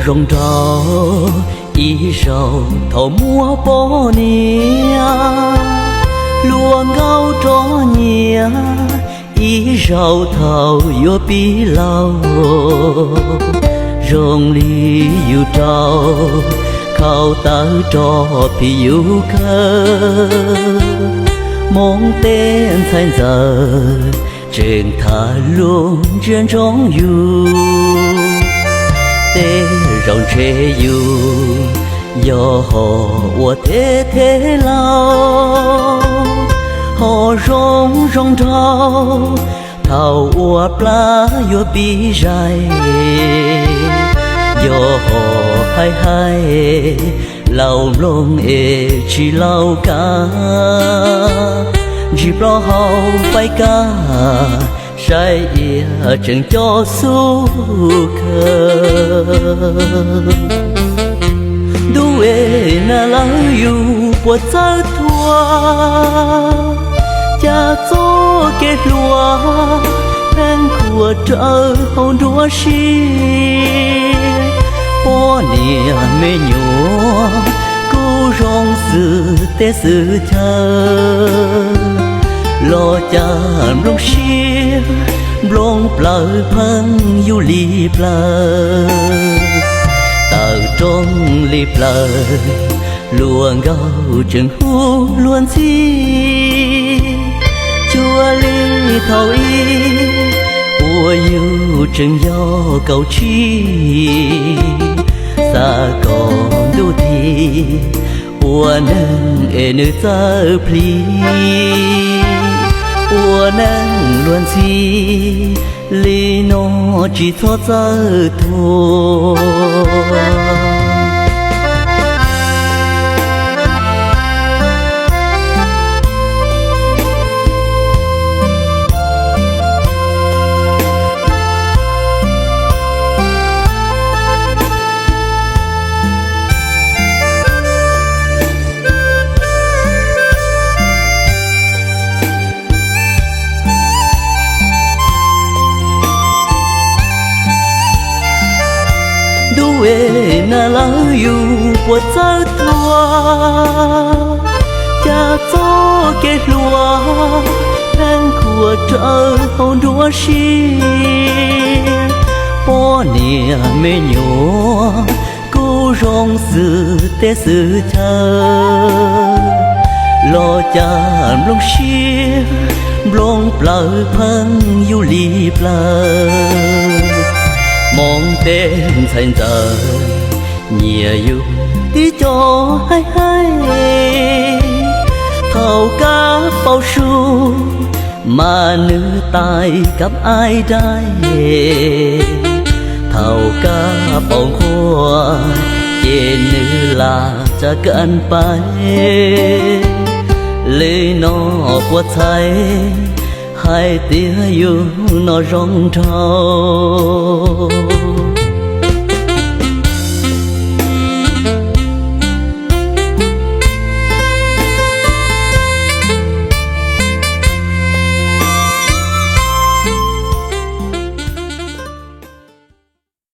Zoo nraug ib zaug thaum muaj poj niam, hluas nkauj rov nyiam ib zaug thaum yuav pib laus. Zoo li yus rau khau tawv rau phim yus kawg. Hmoob tej ntxhais ntxawm tseem tham lus ntsia ntsoov yus, tej zaum ntshe yus yog hom ua teb theb laus. Ho zoo zoo nraug thaum ua plab yuav pib zais, yog hom haib haib laus mloog es tsis laus kab. Ntsis plaub hau faib kab, saib iab tseem coj xub khawg. Ntuj es, na lawv yus puas txawj thuam, cas txoj kev hluas pheej khuam rawv hauv nruab siab. Poj niam me nyuam kuj zoo xws teb xws chaw, los cas nplooj siab nplooj plawv pheej yus li plawv. Tawm rooj li plawv, hluas nkauj tseem hu luag ntxhi. Cuag li thaum ub uas yus tseem yog kaum tsib, xav kom ntuj tig ua neeg es nws txawj plhis. Ua neeg luag ntxhi li no tsis txhob txawj thuam. Ntuj es, na lawv yus puas txawj thuam, cas txoj kev hluas pheej khuam rawv hauv nruab siab. Poj niam me nyuam kuj zoo xws teb xws chaw, los cas nplooj siab nplooj plawv pheej yus li plawv. Hmoob tej ntxhais ntxawm nyiam yus tib co haib haib, thaum kab paus su mas nws tais kab aib daib, thaum kab paus nquag ces nws lam tsa kab paib. Li no puas txhais hais tias yus no zoo nraug?